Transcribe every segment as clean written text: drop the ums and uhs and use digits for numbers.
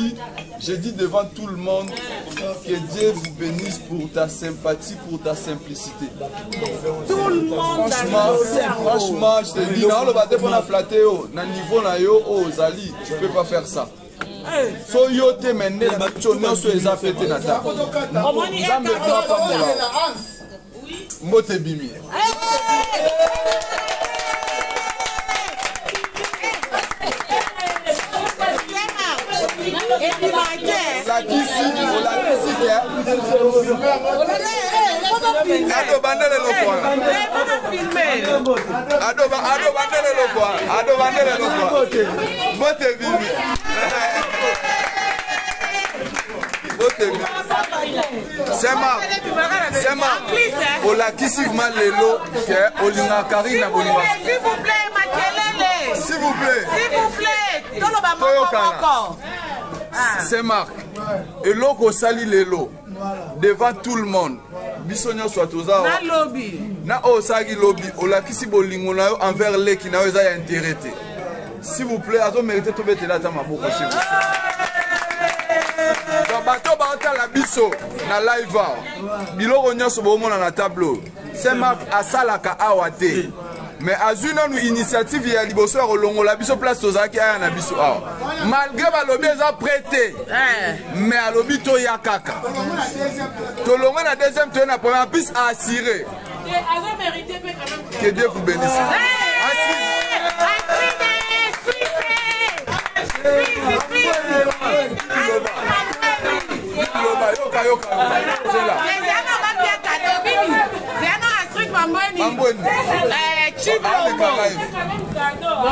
dis, je dis devant tout le monde que Dieu vous bénisse pour ta sympathie, pour ta simplicité. Tout le monde franchement, franchement, je te dis, na te pona flatter yo, na niveau na yo oh ozali, tu peux pas faire ça. So yo te mais nde na biso nyonso eza pe te na ta. Nzambe apambola. Mbote bimi. Olakisi, olakisi ke. Ado bandele eloko wana. Ado ado bandele eloko wana. Ado bandele eloko wana. Mbote bimi. Mbote bimi. Sema, sema, olakisi ma lelo ke olingaka Karine na bolingo. S'il vous plaît, makelele. S'il vous plaît. S'il vous plaît. Toloba moko moko. Saint Marc, eloko osali lelo devant tout le monde biso nyonso toza na lobi na oyo osalaki lobi olakisi bolingo na yo envers leki na yo eza ya intérêt te. S'il vous plaît, azo mérité tobetela ata maboko s'il vous plaît. Donc bato baotala biso na live awa biloko nyonso bomona na tableau Saint Marc asalaka awa te mais azwi nanu initiative ya liboso ya kolongola biso place tozalaki aya na biso awa malgré balobi eza prêt te mais alobi toya kaka tolongwe na deuxième toye na première plus assuré. Que Dieu vous bénisse. Loba, yoka, yoka. Zela. Mambweni. Chilombo.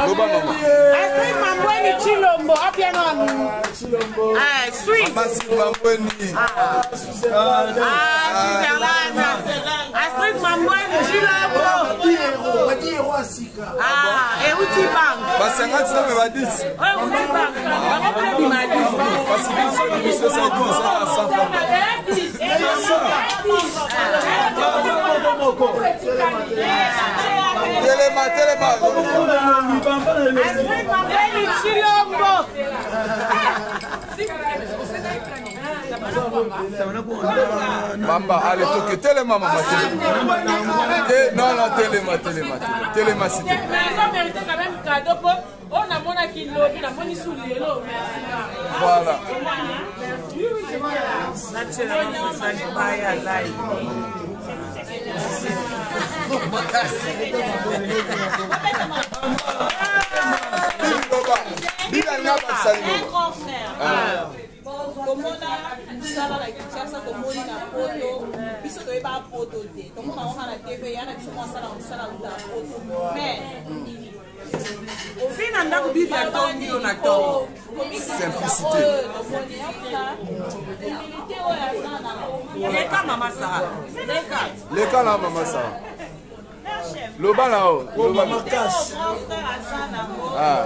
Loba mama. Astrid Mambweni Chilombo. Apiano. Eh, Swiss. Masi Mambweni. Ah, Switzerland. Astrid Mambweni Chilombo. Ah, euti bank. Ba 50 na ba 10. Euti bank. Bango mpe bima 10. Parce que biso biso ça dit ça à 100 francs. Telema, telema. Astrid Mambweni Chilombo. Bamba, allez, toke, telema mama, telema. Te, non, non, telema, telema, telema, telema s'il te plaît. Mais azo mérité quand même cadeau po oyo namonaki lobi namoni su lelo merci. Voilà. Bibi loba. Bibi alinga bakisa Un liloba. grand frère. Komona mosala na Kinshasa, tomoni na poto, biso toyeba poto te, tomona yango kaka na TV, ya na biso mwa asala mosala uta poto, mais Ofi na ndako bibi atongi yo na ntongo. Simplicité. oyo tomoni aka humilité oyo aza nango. Leka mama Sara. Leka. Leka na mama Sarah. Loba na yo. Loba. Humilité oyo grand frère aza nango. Ah.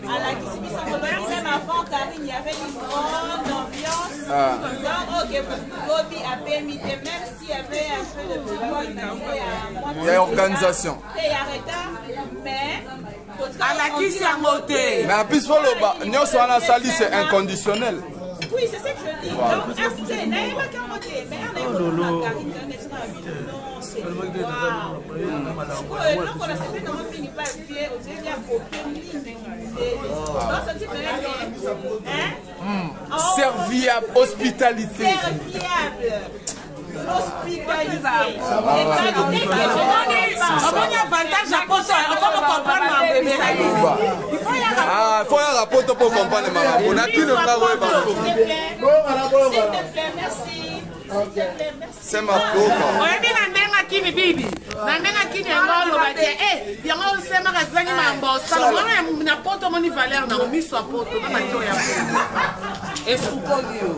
Alakisi biso lobi même avant Karine, il y avait une grande ambiance. Ah. Donc ok, lobi apemi te, même s'il y avait un peu de petit bruit, Il y a organisation. te ya retard, mais Alakisi yango te. Mais en plus, faut loba, nyonso wana asali c'est inconditionnel. Oui, c'est ce que je dis. Donc, est-ce nayebaki yango te, mais anayebi kotuna Karine, Karine esoka na bino, non, c'est wow. Sikoyo eloko na sepeli nango mingi pa vie, ozali ya kopie mingi te. Donc, senti pene hein? Serviable, hospitalité. Serviable. L'hospitalité. Les qualités que je n'avais pas. Omoni avantage ya poto, okoma comprendre makambo ebele. Il faut yaka Ah, faut un rapport pour comprendre makambo. Na kino nga koyeba. S'il te plaît. S'il te plaît, merci. S'il te plaît, merci. C'est ma coca. Oyebi na ndenge akimi bibi na ndenge akimi yango aloba te e yango osemaka azangi mambo osala wana na poto omoni valeur nango miso ya poto na matio ya poto. Esukoli yo.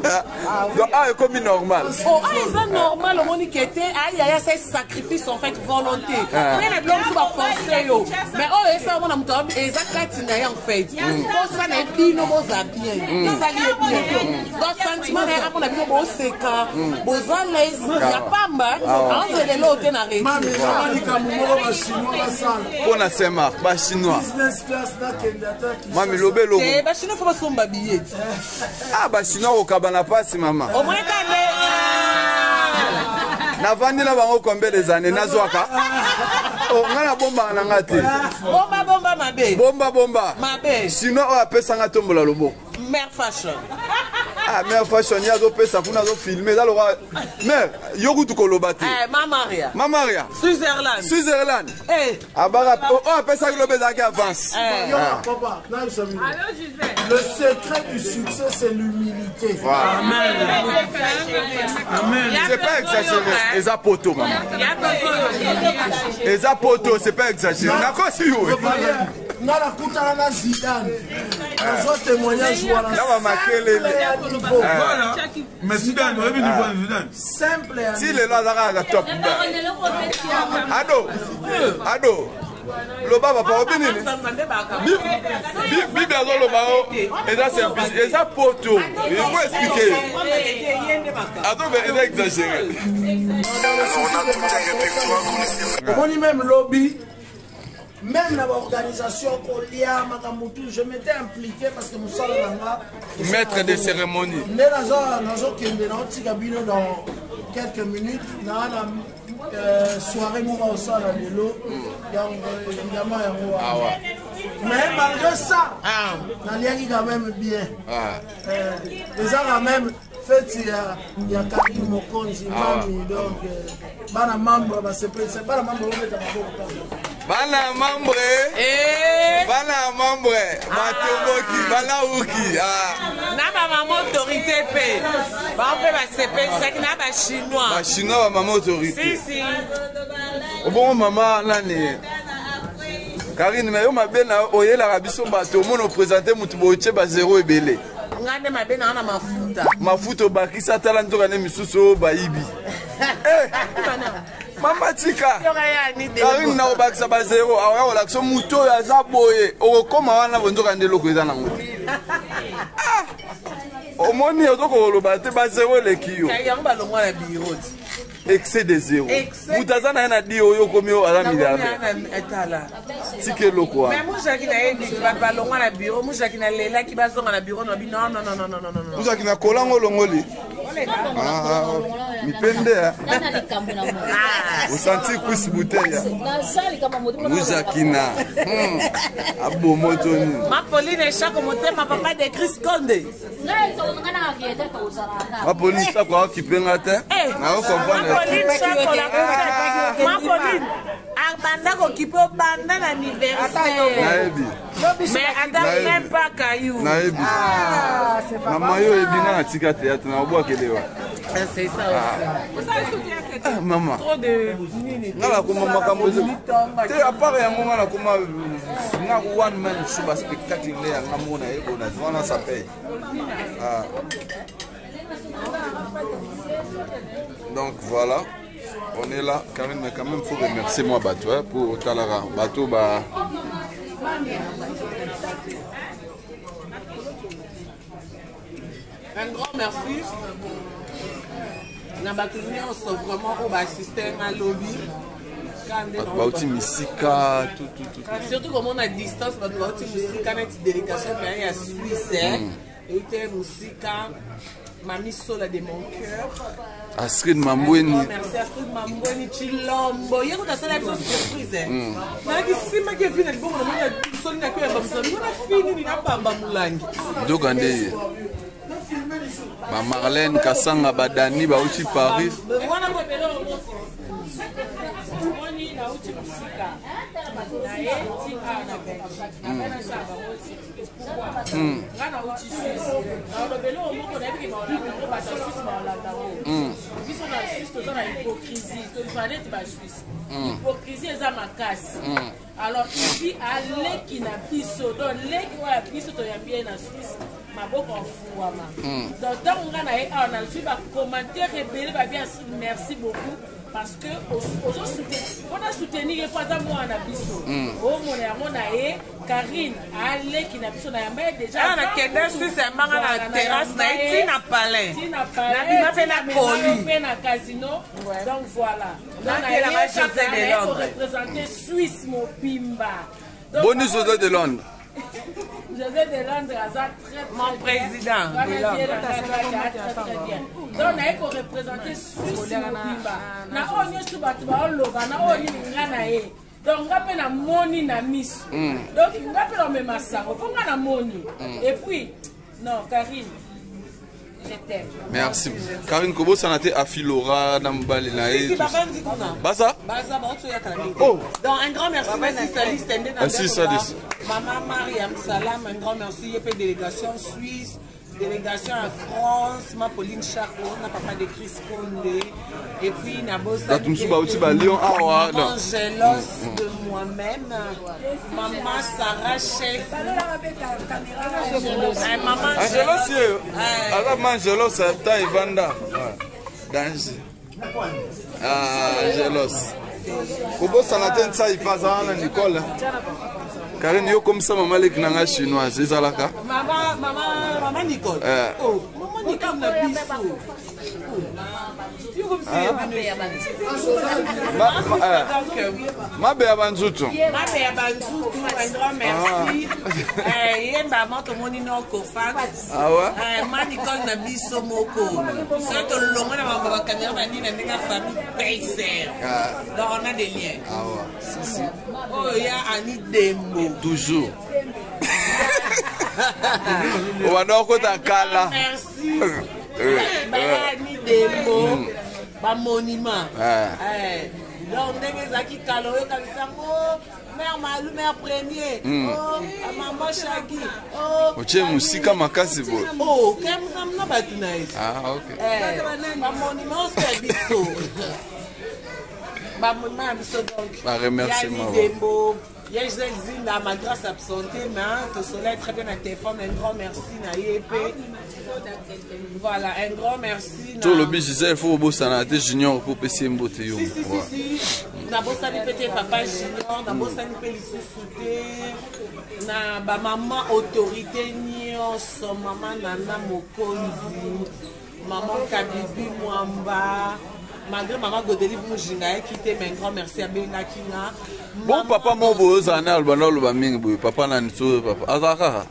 Donc awa ekomi normal. Oh, ah, eza normal, omoni ke te ayaya asali sacrifice, en fait volonté. Oye na biloko mosusu baforce yo, mais oyo esala mona moto eza kati na ye, en fait posa na ye bino boza bien, esali ye bien. Donc sentiment na ye, amona bino boseka, boza lese ya pamba, aozela eloko te na Mami, retour. eza likambo moko bachinois basala. Mpo na Saint Marc, bachinois. Business class, nakende ata Mami, loba eloko. Te, bachinois fo basomba billet. Ah, bachinois kokaba na pasi, mama. Omoni ka nde Navandi na bango combien des années, nazwaka. Oh, nga nabombaka na nga te. Bomba bomba mabe. Bomba bomba. Mabe. Chinois oyo apesanga, tombola loboko. Mare Fashion. Ah, mare Fashion, ye azopesa kuna, azofilme, eza lokwa mare yo kutu koloba te. Eh, Mamaria. Mamaria. Switzerland. Switzerland. Eh. Abaka oyo apesaki lobi ezalaki avance. Eh. Yo, papa, nayebisa bino. Le secret du succès, c'est l'humilité. Voilà. Amen. C'est pas exagéré, eza poto, mama, eza poto, c'est pas exagéré, nakosi yo. Nga nakutana na Zidane, nazwa témoignage wana. Na bamakelele. Simple ya niveau. Voilà. Mais Zidane, oyebi niveau ya Zidane. Simple ya Ti lelo aza kaka top. Ado, ado, loba papa, obi nini? Bible azoloba o eza simplicité, eza poto, il faut expliquer. Azobe eza exagéré. Omoni, même lobby, même na baorganisation, kolia, makambo tout, je m'étais impliqué parce que mosala na nga. Maître de cérémonie. Nde naza nazokende, naotika bino dans quelques minutes, naa na soirée moko osala lelo, donc évidemment yango wana. Awa. Mais malgré ça, naliaki quand même bien. Eza quand même feti ya Karine Mokonzi. Mami, donc bana membre basepelisa, bana membre obeta maboko kaka. Bana membre. Eh. Bana membre batomboki, balauki, ah. Na bamama autorité mpe bango mpe basepelisaki na bachinois. Bachinois, bamama autorité. Si si. Obongo mama nani, Karine, me yo mabe na yo, oyelaka biso bato, omona oprésente motu boye, otie bazero ebele. Nga nde mabe nanga na mafuta. Mafuta obakisa, tala nzoka nde misusu oyo bayibi. Eh, mama tika. Yoka ya ni de. Karine, na kobakisa bazero, aoya kolakisa motu oyo aza boye, okokóma wana bonzoka nde eloko eza nango te. Ah! Omoni, ozokoloba te, bazero eleki yo. Yango balongwa na biro ti. Excès de zéro. Excès. Moto aza na ye na di oyo okomi oyo aza milliardaire. Etala. Tika eloko Mais wana. Muzaki nayebi bato balongwa na biro, Muzaki nalelaki bazonga na biro, nabi non non non non non non non. Ozalaki na kolango olongoli. Ah, mipende ya Nana likambo na moto. osanti kwisi bouteille. Naza likambo moto. Muzakina abomo to nini? Ma Pauline Eshako motema, papa de Chris Konde. Ngai likambo nga na rieta kozala na. Maponi sako aokipe nga te. Eh, Nao comprendre. Pauline Shako la poussette. Ma Pauline abanda kokipe obanda na anniversaire. Nayebi. Mais ata Nayebi. même pas caillou. Nayebi, mama, yo oyebi nga natika théâtre na obwakelewa. Ah, c'est ça aussi. Ah, mama. Trop de nini. Nga nakoma makambo te, à part yango nga nakoma nga one man show, baspectacle nde yanga moko nayebona wana, ça paye. Ah. Donc voilà, on est là quand même, mais quand même faut remercier moi bato, hein, pour otalaka bato ba Un grand merci na bato nyonso vraiment oyo baassiste nga lobi. Bato bauti misika, tout, tout, tout. Surtout komona distance, bato bauti mosika neti délégation mpenza ya Suisse euti mosika, Mami Sola de mon cœur. Astrid Mambweni. Merci Astrid Mambweni Chilombo, ye kuta asala biso surprise. Nayaki simaki evi na libongo, namoni ya soli na koyamba moto wana fi nini nabamba molangi. Nzoka nde ye bamarlene Kasanga, badani bauti Paris. Wana Omoni, nauti mosika na ye ti awa na Belgique, nabanasala bango surprise. Pourquoi nga nauti Suisse? Naolobeli oyo moko nayebiki baolanda yango, bato ya Suisse baolanda yango. Biso na Suisse toza na hypocrisie, tozwa neti basuisse, hypocrisie eza makasi. Alors ici aleki na biso, donc leki oyo ya biso toyambi ye na Suisse, maboko afungwama. Donc ntango nga na ye awa nazwi bacommentaire ebele, babi merci beaucoup parce que mpona soutenir ye mpo aza mwana na biso. Omona yango na ye Karine aleki na biso, nayamba ye déjà. Ah, nakende Suisse, yambanga na terrasse na ye ti na palais. Ti na palais. Nabima mpe na koli. Mpe na casino. Donc voilà, Nakelanga José de Londres. Représenter Suisse mobimba. Donc, Boni José de Londres. José de Londres aza très, très Mon bien. président Wana de vie Londres. na ngai kaka, très, très bien. Donc naye koreprésente Suisse mobimba na oyo nyonso bato baoloba na oyo nini nga na ye. Donc nga mpe namoni na miso, donc nga mpe naomema sango mpo nga namoni. Et puis non, Karine, je t'aime. Merci Karine. Kobosana te Afilora na mobali na ye. Si, si, bavandi kuna. Baza. Baza baotoyaka mingi. Oh. Donc un grand merci na sisaliste nde na Ah, si, Saliste. Mama Mariam Salam, un grand merci ye mpe délégation Suisse, délégation ya France, ma Pauline Chako na papa de Chris Konde, et puis na Bato mosusu bauti ba Lyon awa, non. Angelos de moi-même, mama Sarah Chef. Eh, mama Angelos ye Eh. aza ma Angelos ta evanda danger. Ah, Angelos, kobosana te ntsai mpe aza wana. Nicole, Karine, yo komisa mama leki na ngai chinoise ezalaka. Mama, mama, mama Nicole. Eh. Oh, mama Nicole na biso. Yo comme si Donc, Mabe ya banzutu. Mabe ya banzutu, un grand merci. Eh, yemba mo tomoni no Cofax. Ah ouais? Eh, ma Nicole na biso moko. Soki tolongwe na makambo ba caméra ba nini na ndenge ya famille Payser. Ah. Donc on a des liens. Ah ouais. Si, si. Oyo ya Annie Dembo. Toujours obanda okota kala. Merci. Baya Annie Dembo. Ba monument. Ah. Eh, donc ndenge ezalaki kala, oyokanisa yango mare Malu, mare premier, oh, mama Shaki, oh, Otie mosika makasi boye. Oh, na bato na ye. Ah, ok. Eh, bamonument oso ya biso, bamonument ya biso, donc Ba remerciement, ya ouais. Dembo, ya Gisèle Zinda, malgré s'absenter, mais hein, tosolai très bien na téléphone. Un grand merci na ye mpe. Voilà, un grand merci na Tolobi Gisele, fo obosana te Junior mpo opesi ye mbote yo. Si, si, si, si, nabosani mpe te papa Junior, nabosani mpe lisusu te na bamama autorité nyonso, mama Nana Mokonzi, mama Kabibi Mwamba, malgré mama Godelive Mujinga ayaki te, mais un grand merci, abengaki nga. Bon, papa moko boye ozala na aloba na oloba mingi boye, papa nani so, papa azala kaka,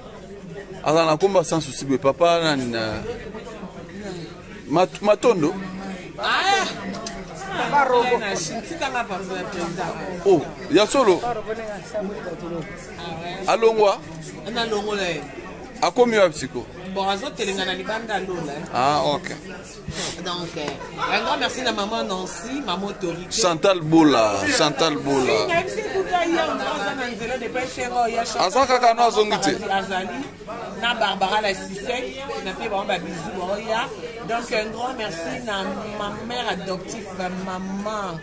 azala na komba sans souci boye, papa nani na Matondo. Ah! Na Chine, tikanga pardon ya président. Oh, ya solo alongwa. Nalongola ye. Akomi wapi siko? Bon, azotelenga na libanda lola. Ah, ok. Donc un grand merci na maman Nancy, maman autorité. Chantal Bola, Chantal Bola. Nayebisi kuta ye aza na nzela depuis sengo ya. Aza kaka no azongi te. Azali na Barbara la Sisek na mpe bango babizu baoya. Donc un grand merci na ma mère adoptive, maman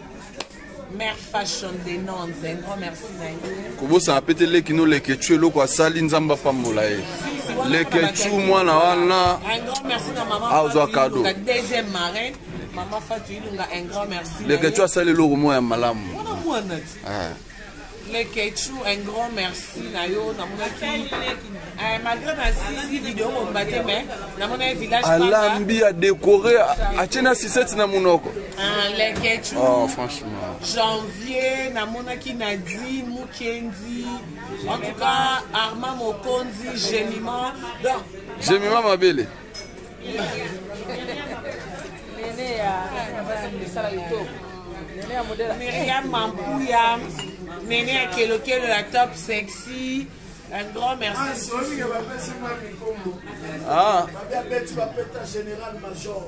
mère Fashion de Nantes, un grand merci na ye. Kobosana pe te leki no Lekecu, eloko asali, Nzambe apambola ye. Lekecu mwana wana. Un grand merci na maman Ah, ozwa Fatou cadeau. Ilunga, deuxième marraine, maman Fatou Ilunga, un grand merci na ye. Lekecu asali eloko moko ya malamu. Mwana mwana ti. Ah. Lekechu, un grand merci na yo. Namonaki eh, malgré nasisi video mobimba te, mais namonaki village Panda. Alambi, adécoré, atie na sisete na monoko. Ah, Lekechu. Oh, franchement. Janvier, namonaki Nadine Mukendi, en tout cas Armand Mokonzi, Gémiment, donc Jemima mabele. Nene ya kitoko, nene ya modele. Myriam Mampuya, nene ya Kelokelo ya top sexy, un grand merci. Olinga bapesi mami kombo. Ah. Babi abeti bapeta général major.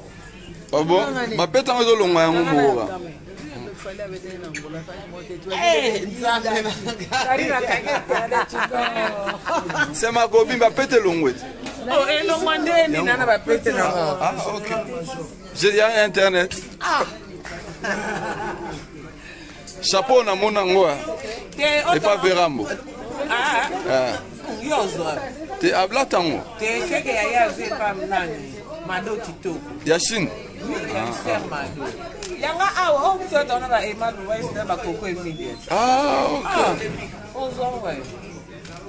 Oh bon, bapeta yango ezolongwa yango mokoka. Eh, Nzambe na ngai. Sema kobi bapete elongwe te. Oh, elongwa ndeni nana bapete nango. Ah, ok. J'ai ya internet. Chapeau namona yango Te, epa Verambo. Ah, Ah. yo ozwa. Te ablata yango. Te seke yaya azwi epa nani? Mado kitoko. Ya Chine. Ya ser Mado. Yanga awa oyo biso tona ba Emma Louis na ba Coco Emilia. Ah, ok. Ah, ozwa we.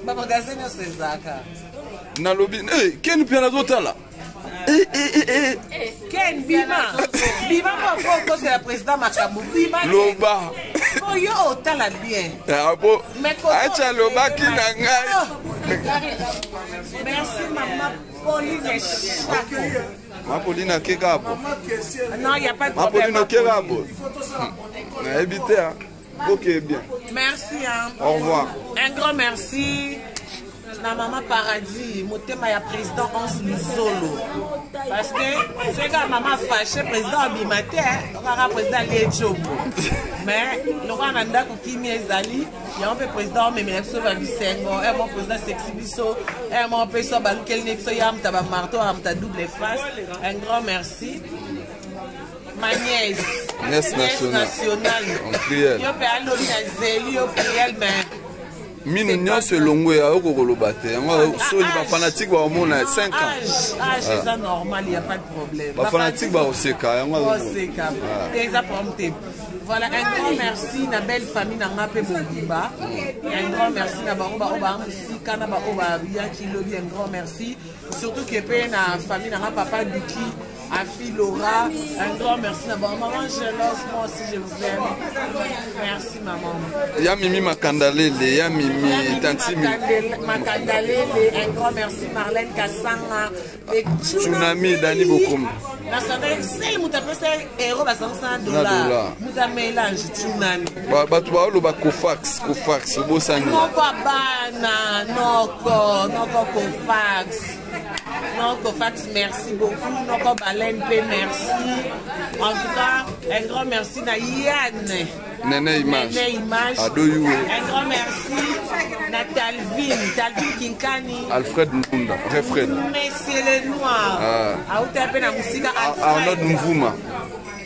Ba magasin nyonso ezalaka. Nalobi, eh, Ken mpe nazotala. Eh, eh, eh, eh. Ken bima. Bima mpo po okosela président makambo. Bima. Ken. Loba. Po yo otala bien. Ah, po. Mais Coco- Acha alobaki na ngai. Oh. Merci maman Pauline Chako. Mapolina akeka bo. Non, il n'y a pas de problème. Mapolina okeka bo. Nayebi te ah. Ok, bien. Merci. Hein. Au revoir. Un grand merci na maman Paradis, motema ya président Hans Luzolo. Parce que c'est quand maman fâché président abima te, hein. Kaka président alie tshombo. Mais lokola na ndako kimia ezali, yango mpe président omemela biso ba bisengo, un bon président sexy biso, un bon mpe so balukeli ne biso ya muta ba marteau, ya muta double face. Un grand merci. Ma nièce. Nièce nationale. nationale. En prière. Yo mpe alobi na zeli yo prière mais Minu nyonso elongwe ayoki koloba te yango soni bafanatike bakomona 5 ans. Âge, âge eza normal, il n'y a pas de problème. Bafanatike bakoseka yango Bakoseka. Te eza problème te. Voilà, un grand merci na belle famille na nga mpe mobimba. Un grand merci na bango baoyo baa mosika na baoyo bayaki lobi, un grand merci. Surtout ke mpe na famille na nga papa Duki, Afi Laura, un grand merci na bango. Maman Gelos, moi aussi je vous aime. Merci maman. Ya Mimi Makandalele, ya Mimi tanti Mimi. Makandalele, un grand merci Marlène Kassanga et Tsunami Dani Bokomi. Nasandaki sel moto apesa euro basangisa na Na dollar. dollar moto ya mélange tsunami. Bato baoloba Cofax, Cofax obosani. Moko ya bana noko noko Cofax, noko Fax, merci beaucoup. Noko Baleine mpe merci. En tout cas un grand merci na Yann Nene Image. Nene Image. Ado Yuwe. Un grand merci na Talvin, Talvin Kinkani. Alfred Ndunda Refred. Monsieur le Noir. Ah. Auta mpe na mosika. Arnaud Mvuma,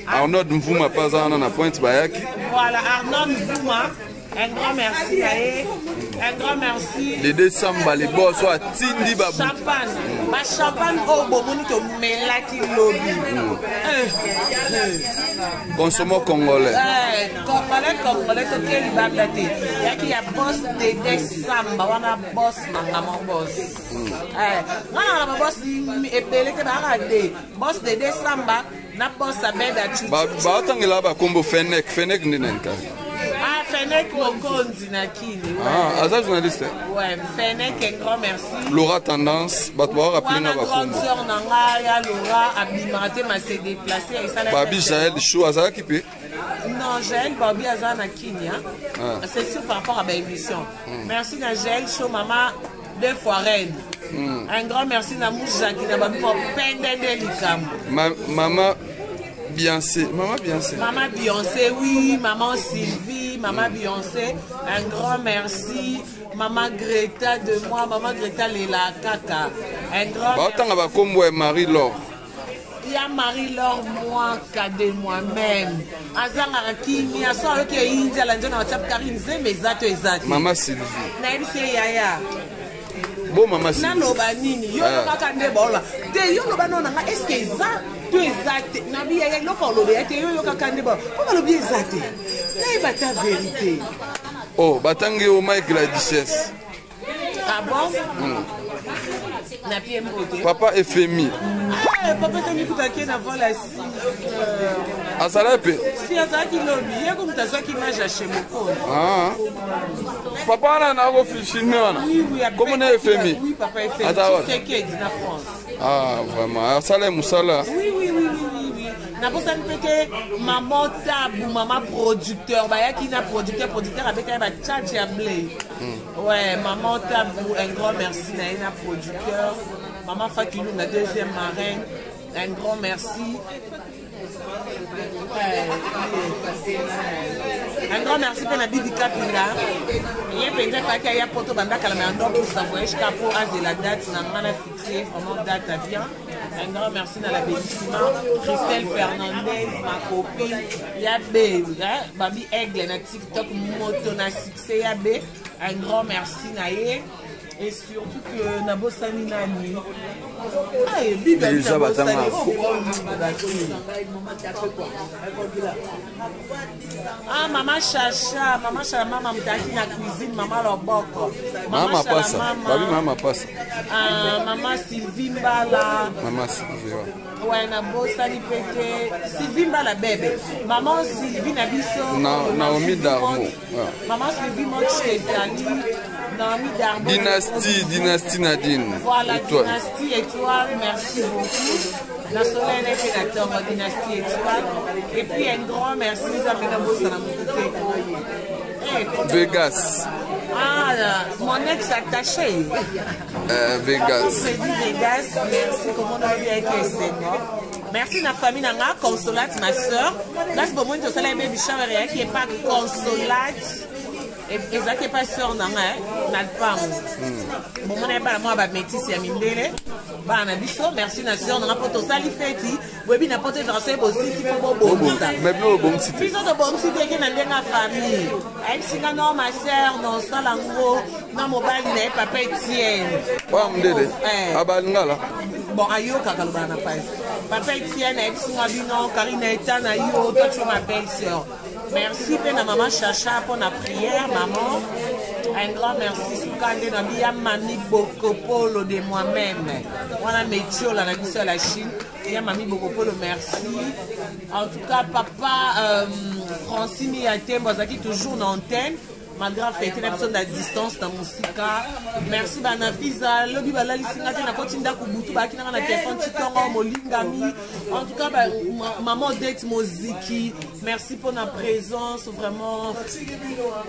Arnaud Mvuma mpe aza wana na pointe bayaki. Voilà, Arnaud Mvuma. Un grand merci na ye. Un grand merci. Dede Samba le boss oyo atindi babu. Champagne. Ba champagne oyo bomoni tomelaki lobi. Eh, eh. Consommons congolais. Eh, congolais, congolais, toke libanda te. Yaki ya boss Dede Samba wana boss na nga mon boss. Eh, nga na ba boss ebele te bayaka de. Boss Dede Samba na boss Abeda Chuchu. Baotangela bakombo Fenek, Fenek nde nani kaka? Ah, Fenek Mokonzi na Kini. Ouais. Ah, aza journaliste eh? Ouais, Fenek, un grand merci. Laura Tendance, bato baorapele Wana nga grande bakombo. sœur na nga ya Laura abimaka te ma se déplacer esalaki. Babi Jael Show azalaki mpe. Non, Jaël Babi aza na Kini, hein. Ah. C'est sûr par rapport à ma émission. Merci na Jaël Show, maman deux fois reine. Un grand merci na Moujaki na Babi Mopende de Likambo. Mama Beyoncé, mama Beyoncé. Maman Beyoncé, oui, maman Sylvie, maman Beyoncé, un grand merci. Maman Greta de moi, maman Greta Lela Kaka. Un grand merci. Baotanga bakombo ya Marie Laure. Ya Marie-Laure Mwaka de moi-même. Azangaka kimia, so ayoki eyindi alandi na WhatsApp Karine Zembe eza to eza te. Mama Sylvie. Nayebisi ye yaya. Bo mama Sylvie. Naloba nini? Yo Ah. lobaka nde baoloba. Te yo loba nano na nga est-ce que eza to eza te? Nabi yaya eloko oloba ya te yo yokaka nde baoloba. Po balobi eza te. Nayeba ta vérité. Oh, batangi yo Mike la Duchesse. Ah bon? Na pie mbote. Papa FMI. Ah, papa Femi kutaki na vol à 6 heures. Azala mpe. Si azalaki lobi, ye ko moto azwaki image ya chez Mokonzi. Ah. Papa wana nakofilme wana. Oui, oui, Kombo na FMI. Oui, papa FMI. Aza wapi? Tshisekedi na France. Ah, vraiment. Asala ye mosala. Oui. Nabosani mpe te maman Tabu, maman producteur, bayaki na producteur, producteur abetaki ba tchatch ya blé. Ouais, maman Tabu, un grand merci na ye na producteur. Maman Fatilou, na deuxième marraine. Un grand merci. Un grand merci mpe na Bibi Kapinga. Ye mpenza efaki aya poto banda kala mais andor pour sa voyage kaka mpo azela date na nga na fixe vraiment date à bien. Un grand merci na la bellissima Christelle Fernandez, ma copine. Ya B, hein, Babi Aigle na TikTok, moto na succès ya B. Un grand merci na ye. Et surtout que nabosani nani. Ah, Bibi Déjà, nabosani. Ah, mama Chacha, mama Chala, mama mutaki na cuisine, mama Loboko. Mama Chala, pasa. mama. Babi mama pasa. Ah, mama Sylvie Mbala. Mama Sylvie. Ouais. Ouais, nabosani pe te. Sylvie Mbala bebe. Maman Sylvie na biso. Naomi Sylvie Darmo. Mont- Ouais. Maman Sylvie Moch ezali. Naomi Darmo. Dynastie, Dynastie Nadine. Voilà, Étoile. Dynastie Étoile, merci beaucoup. Na soleil na pe na tongo, Dynastie Étoile. Et puis un grand merci, Nzambe na bosana motu te. Eh, Vegas. Ah, mon ex attaché. Vegas. Freddy Vegas, merci. Comment on a vu avec esengo. Merci na famille nanga, Consolate, ma sœur. Là, c'est bon, moi, ça baby shower qui est pas Consolate. Ezalaki epa sœur na nga na lupango bomona ye bana mwa bamétise ya mindele bana na biso. Merci na sœur na nga mpo tosali feti boyebi na poto ezalaka soki bosisi fo bobongisa. Mais bino bobongisi te. Biso tobongisi te, eke na ndenge ya famille. Ayebisi nga no ma sœur nosala ngo na mobali na ye, papa Etienne. Oyo mondele. Eh. Abalingala. Bon, ayokaka lobaka na pasi. Papa Etienne ayebisi nga bino Karine eta na yo, toi tu es ma belle sœur. Merci mpe na mama Chacha mpo na prière. Maman, un grand merci. Suka nde na biya mami Bokopolo de moi-même wana metiola na biso ya la Chine, ya mami Bokopolo, merci. En tout cas, papa Francine ya Tembo azalaki toujours na antenne malgré fete na biso na distance na mosika. Merci bana Fiza. Lobi balalisi nga te, nakoti ndako butu, bayaki nanga na telefone titongo molingami. En tout cas, maman Odette Moziki, merci pour na présence vraiment.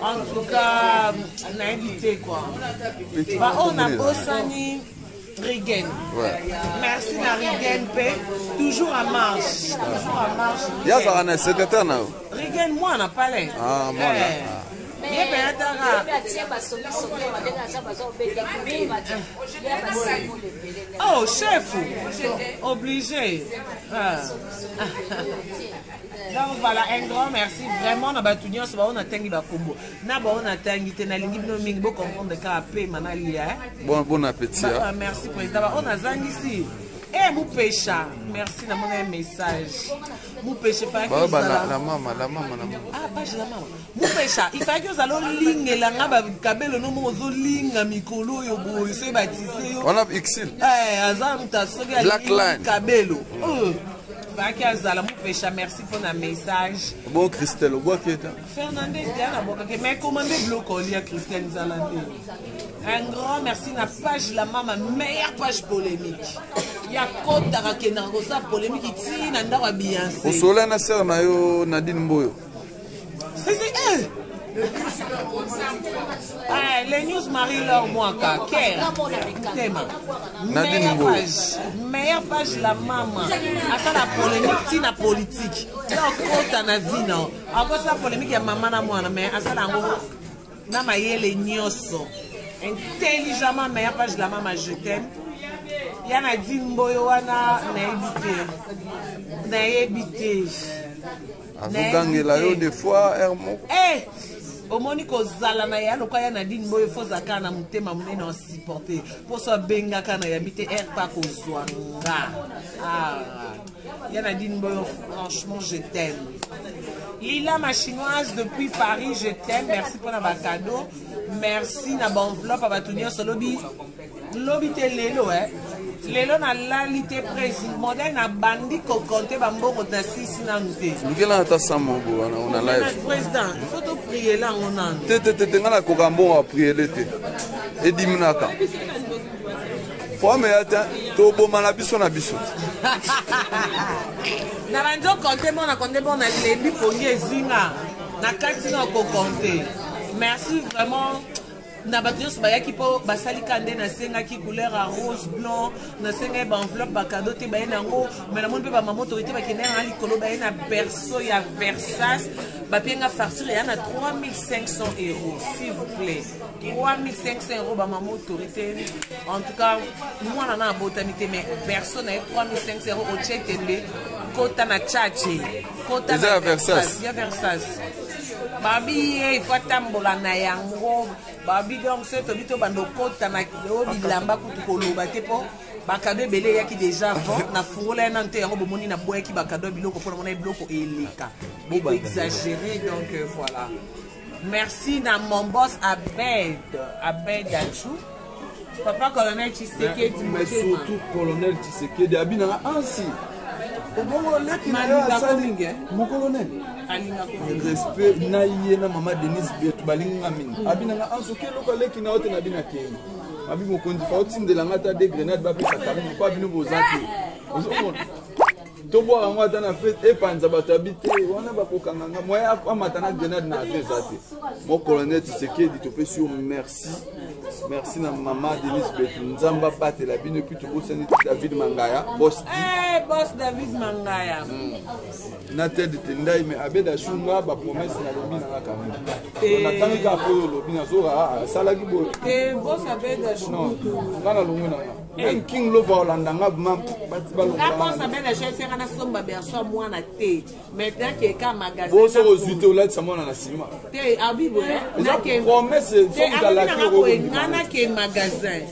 En tout cas, nayebi te quoi, baoyo nabosani. Rigen. Merci na Rigen mpe, toujours en marche, toujours en marche. Ye azalaka na secrétaire na yo? Rigen mwana pale. Ah, mwana. Eh. Ye mpe ataka. Oh, chef obligé. Ah. Donc voilà, un grand merci vraiment na bato nyonso bao natangi bakombo na bao natangi te. Nalingi bino mingi, bocomprendre kaka pema nalia, eh. Bon appétit. Ah, merci président. Ba oyo nazangisi e Mupesha, merci, namona ye message. Mupesha efalaki Baoba ozala la mama, la mama, la mama. Ah, page la mama. Mupesha, ifalaki ozala olingela nga bakabelo no moko ozolinga mikolo oyo boye soki batise yo. Wana exil. Eh, aza moto soki Black alingi Line. kabelo oyo faki azala. Mupesha, merci mpona message. Bon, Christelle obwaki eta. Fernandez deya nabokaki mais commande biloko olia. Christelle nzala nde. Un grand merci na page la mama, meilleure page polémique ya kotaka akendaka kosala polémique ti na ndako ya Beyoncé. Osola na sere na yo Nadine Mboyo. Si, si, eh. Ah, les news Marie-Laure Mwaka, Ker, Tema. Nadine Meilleure Mboyo. page, meilleure page la mama. Asala polémique tina politique. Ya okota na vie na. Akosala polémique ya mama na mwana, mais asala yango na mayele nyonso. Intelligemment, meilleure page la mama, je t'aime. Ya Nadine Mboyo wana nayebi te. Nayebi te. Azogangela yo des fois aire moko. Eh, omoni kozala na ya lokwa ya Nadine Boyo, fo ozalaka na motema monene osupporte mpo so abengaka na yambi te aire pa kozwa nga. Ah, ya Nadine Boyo, franchement je t'aime. Lila ma chinoise depuis Paris, je t'aime. Merci mpona bacadeau, merci na baenveloppe ya bato nyonso. Lobi lobi te, lelo eh. Lelo nalali te, président modèle nabandi kokonte bambongo na sisi nanu te. Lukela ata sa mobo wana ona live. Président, il faut topriela yango nanu. Te te te te, ngai nakoka mbongo ya priele te, ediminaka po ameya te, toboma na biso na biso. Na bandi okonte mpo na konte mpo nalembi pongi ezinga na kati na okokonte. Merci vraiment. Na bato nyonso bayaki mpo basali ka nde nasengaki couleur ya rose blanc, nasengaki baenveloppe bakado te baye na yango. Mais namoni mpe bamama autorité bakende yanga likolo, baye na berceau ya Versas, bapie nga farcire ya na 3500 euros, s'il vous plaît, 3500 euros. Bamama autorité, en tout cas mwana na abotami te, mais berceau na ye 3500 euros. Otie tembe, kota na chache, kota Eza na ya Versas. Ya Versas. Babi ye ifo atambola na yango. Babi donc soki tobi tobanda okota na oyo bilamba kutu koloba te, mpo bakado ebele eyaki déjà avant. Nafungola ye nanu te yango, bomoni naboyaki bakado ya biloko mpona mona biloko eleka exagéré. Donc voilà, merci na mon boss Abed, Abed Achou, papa colonel Tshisekedi. Mais Motema. surtout colonel Tshisekedi abinaka ansi obongo leki na yo. Malingako Asali mingi, eh? mon colonel. Alingako. Respect na ye na mama Denise Betu, balingi nga mingi. Abinanga ansi oke eloko aleki na yo te na bino akei abi mokonzi fa otindelanga ata de grenade bapesa Karine mpo abino boza te. Ozomona tobwaka yango ata na fete epanza bato abi te wana bakokanga nga moye amata na grenade na avion eza te. Mo colonel Tshisekedi, topesi yo merci, merci na mama Denise Betu, Nzambe abatela bino. Et puis tobosani te David Mangaya, boss. Eh, boss David Mangaya. Na tede te ndai, mais abeda shunga bapromesse nalobi nanga quand même, natangi kaka po oyo olobi nazoka asalaki boye. Te, boss Abed Achou. Non, nga nalongwi nanga même King Lova olanda nga ma bati Nga boss balongola. Abed Achou esenga nasomba berceau ya mwana te. Maintenant keka magasin. Bo soki ozwi te olatisa mwana na nsima. Te, abi boye. Eza promesse. Te, soki alobi alaki nanga boye, okondima. nga nake magasin.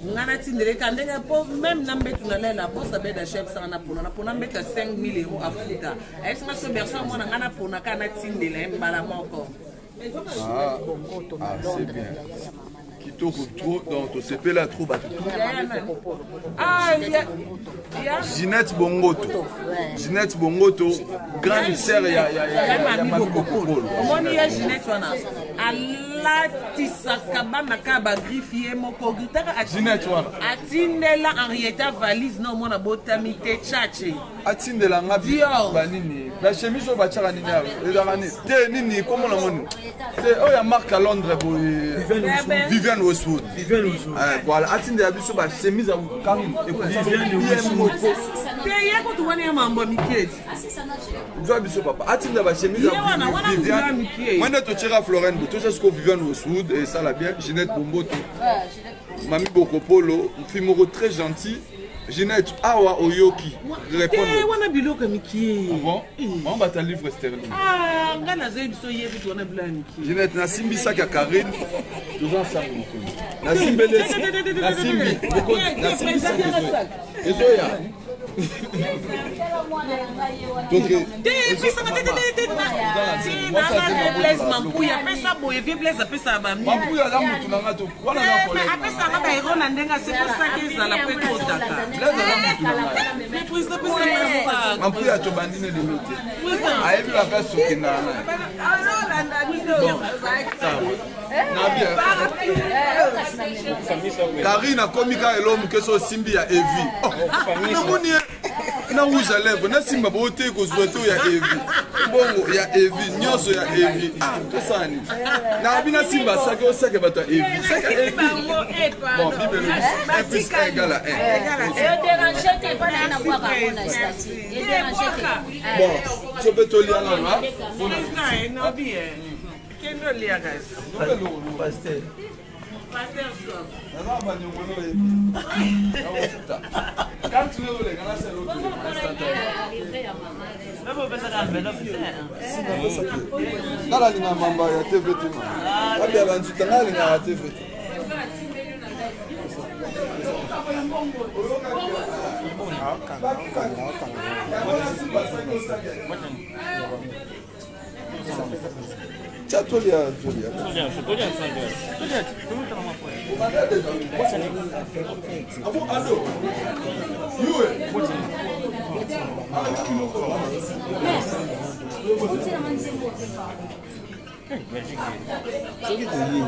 Nga natindeleka ndenge mpo même na mbetu nalela boss Abed Achou ayebisanga napona napona mbetu ya 5000 euros afuta. Ayebisanga so berceau ya mwana nga napona kaka natindela ye mbala moko. Ah, ah, c'est bien, kitoko trop. Donc tosepela trop bato tout. Ah, ya, ya. Ginette Bongoto, Ginette Bongoto, grande sœur ya Mami Mami Bokopolo. Bokopolo. Omoni ya Ginette wana alatisaka bana kaka bagriffe ye moko gritaka. Ginette wana. Atindela Henrietta valise na omwana botami te chache. Atindela nga Dior. Banini bachemise oyo batiaka nini awa ezalaka nini te nini komona ngo nini te oyo ya marque ya Londres boye, Vivienne Westwood. Voilà, atindela biso bachemise ya Karine ye moko. Te, ye kutu wana ya mambo ya miketi. Zwa biso papa atindela bachemise. Ye wana, wana kutu ya mike. Mwende totiaka Florine bo totia sikoyo Vivienne Westwood esala bien. Ginette Bomboto, Mami Bokopolo, fille moko très gentil. Ginette awa oyoki. Te. Répondre. Wana biloko ya mikie. Bon, mama bata livre sterling. Ah, nga nazoyebi biso ye kutu wana biloko ya mikie. Ginette, nasimbisaki ya Karine, toza ensemble mokonzi. Nasimbeli, nasimbi mokonzi, nasimbisaki ezoya. Te, epesanga te, te, te, te, te nanga Blaise Mampuya apesa boye, vie Blaise apesaka bami. Mampuya aza mutu nanga to wana na collègue. Apesanga baero na ndenge asepesaki ezala po ekotaka. Blaise aza mutu nanga. Mais président apesanga. Mampuya tobandi ne lelo te, ayebi baplace tokendaka na na bien. Karine akomi kaka elo moke so osimbi ya Evi. Oh, namoni ye na rouge à lèvre nasimba bo te kozwa te oyo ya Evi, mbongo ya Evi, nyonso ya Evi. Ah, tosala nini? Nabi nasimba saki osake bato ya Evi, saki ya Evi. Bon, bible elobi 1 plus 1 égale à 1. Edérange te mpa na ye nabwaka yango na statut, edérange te. Bon, so mpe tolia nano. Kende olia kasi. Pasteur. Pasteur Sof. Naza banyongo oyebi nakofuta kati oleka nasala. Nga nalinga mamba ya TV te, ma abia banzuta, nga nalingaka TV te. Tia tolia, tolia. Abo ado yue. Soki toye.